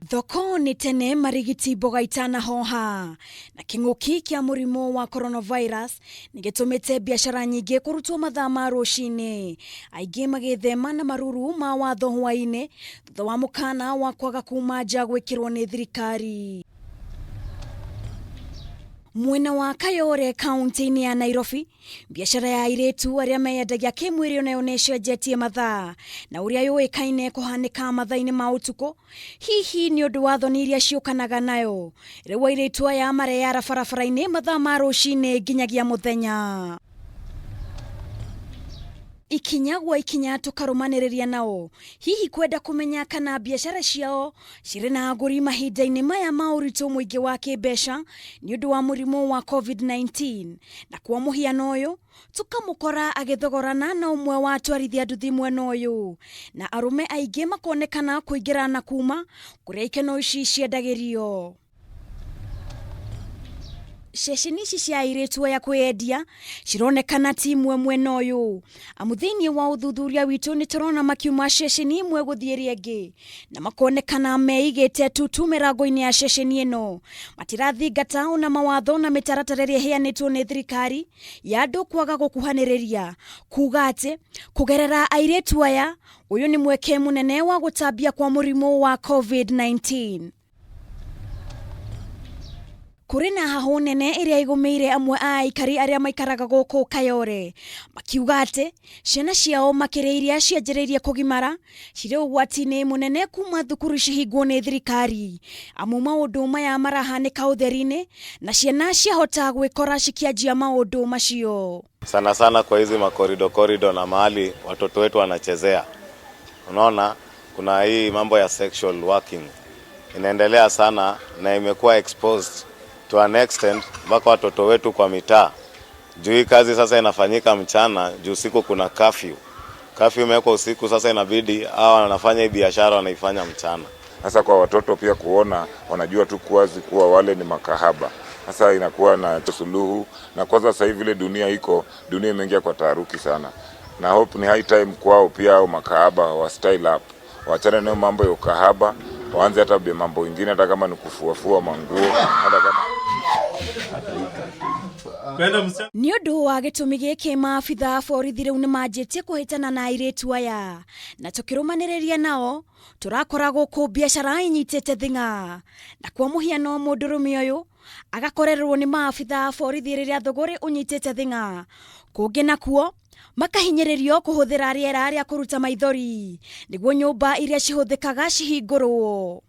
Thoko nĩ tene marigiti mboga itanahoha na kĩng'ũki kĩa mũrimũ wa coronavirus nĩ gĩtũmĩte biacara nyingĩ kũrutwo mathaa ma rũcinĩ, aingĩ magĩthema na maruru ma watho hwaĩ-inĩ thutha wa mũkana wa kwaga kuma nja gwĩkĩrwo nĩ thirikari. Mwena wa Kayore kaunti-inĩ ya Nairobi, biacara ya airĩtu arĩa meyendagia kĩmwĩrĩ onayo nĩ ĩcenjetie mathaa na ũrĩa yũĩkaine kũhanĩka mathaa-inĩ ma ũtukũ, hihi nĩ ũndũ wa thoni iria ciũkanaga nayo. Rĩu airĩtu aya mareyara barabara-inĩ mathaa ma rũcinĩ nginyagia mũthenya. Ikinya gwa ikinya tũkarũmanĩrĩria nao, hihi kwenda kũmenya kana biacara ciao cirĩ na agũri mahinda-inĩ maya ma ũritũ mũingĩ wa kĩmbeca nĩ ũndũ wa mũrimũ wa COVID-19. Na kwa mũhiano ũyũ tũkamũkora agĩthogorana na ũmwe wa atwarithia nduthi mwena ũyũ, na arũme aingĩ makonekana kũingĩra na kuma kũrĩa ikeno ici ciendagĩrio. Ceceni ici cia airĩtu aya kwĩyendia cironekana ti imwe mwena ũyũ, amu thĩinĩ wa ũthuthuria witũ nĩ tũrona makiuma ceceni ĩmwe gũthiĩ ĩrĩa ĩngĩ na makonekana meigĩte tutu mĩrango-inĩ ya ceceni ĩno. Matirathingata ona mawatho na mĩtaratara ĩrĩa ĩheanĩtwo nĩ thirikari ya andũ kwaga gũkuhanĩrĩria, kuga atĩ kũgerera airĩtu aya ũyũ nĩ mweke mũnene wa gũtambia kwa mũrimũ wa COVID-19. Kũrĩ na hahũ nene ĩrĩa ĩgũmĩire amwe a aikari arĩa maikaraga gũkũ Kayore, makiuga atĩ ciana ciao makĩria iria cianjĩrĩirie kũgimara cirĩ ũgwati-inĩ mũnene kuma thukuru cihingwo nĩ thirikari, amu maũndũ maya marahanĩka ũtheri-inĩ na ciana ciahota gwĩkora cikĩanjia maũndũ macio. Sana sana kwa hizi makorido korido na mahali watoto wetu wanachezea, unaona kuna hii mambo ya sexual working inaendelea sana na imekuwa exposed to an extent mpaka watoto wetu kwa mitaa. Juu hii kazi sasa inafanyika mchana, juu usiku kuna curfew. Curfew imewekwa usiku, sasa inabidi hawa wanafanya hii biashara wanaifanya mchana. Sasa kwa watoto pia kuona, wanajua tu kuwazi kuwa wale ni makahaba. Sasa inakuwa na suluhu, na kwanza sasa hivi vile dunia iko, dunia imeingia kwa taharuki sana, na hope ni high time kwao pia au makahaba wa style up, waachane nayo mambo ya ukahaba, waanze hata mambo ingine, hata kama ni kufuafua manguo, hata kama Nĩ ũndũ wa gĩtũmi gĩkĩ, maabitha a borithi rĩu nĩ manjĩtie kũhĩtana na airĩtu aya, na tũkĩrũmanĩrĩria nao tũrakora gũkũ biacara inyitĩte thing'a, na kwa mũhiano mũndũrũme ũyũ agakorererwo nĩ maabitha a borithi rĩrĩa thũgũrĩ ũnyitĩte thing'a. Kũngĩ nakuo makahinyĩrĩrio kũhũthĩra rĩera rĩa kũruta maithori nĩguo nyũmba iria cihũthĩkaga cihingũrwo.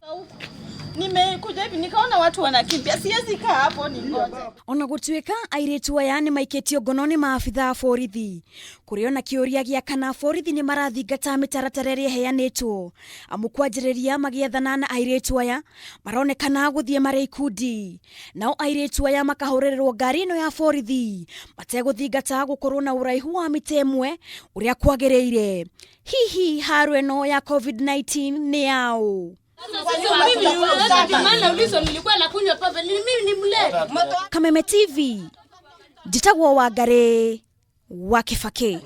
Nimekuja hivi nikaona watu wanakimbia, siwezi kaa hapo ningoje. Ona gũtuĩka airĩtu aya nĩ maikĩtio ngono nĩ maabitha a borithi, kũrĩ ona kĩũria gĩa kana borithi nĩ marathingata mĩtaratara ĩrĩa ĩheanĩtwo, amu kwanjĩrĩria magĩethana na airĩtu aya maronekana gũthiĩ marĩ ikundi, nao airĩtu aya makahũrĩrĩrwo ngari ĩno ya borithi mategũthingata gũkorwo na ũraihu wa mita 1 ũrĩa kwagĩrĩire. Hihi haro ĩno ya COVID-19 nĩ yaũ? Maana ulizo nilikuwa nakunywa pombe, ni mimi ni mlevi. Kameme TV, njĩtagwo Wangarĩ wa Kĩbakĩ.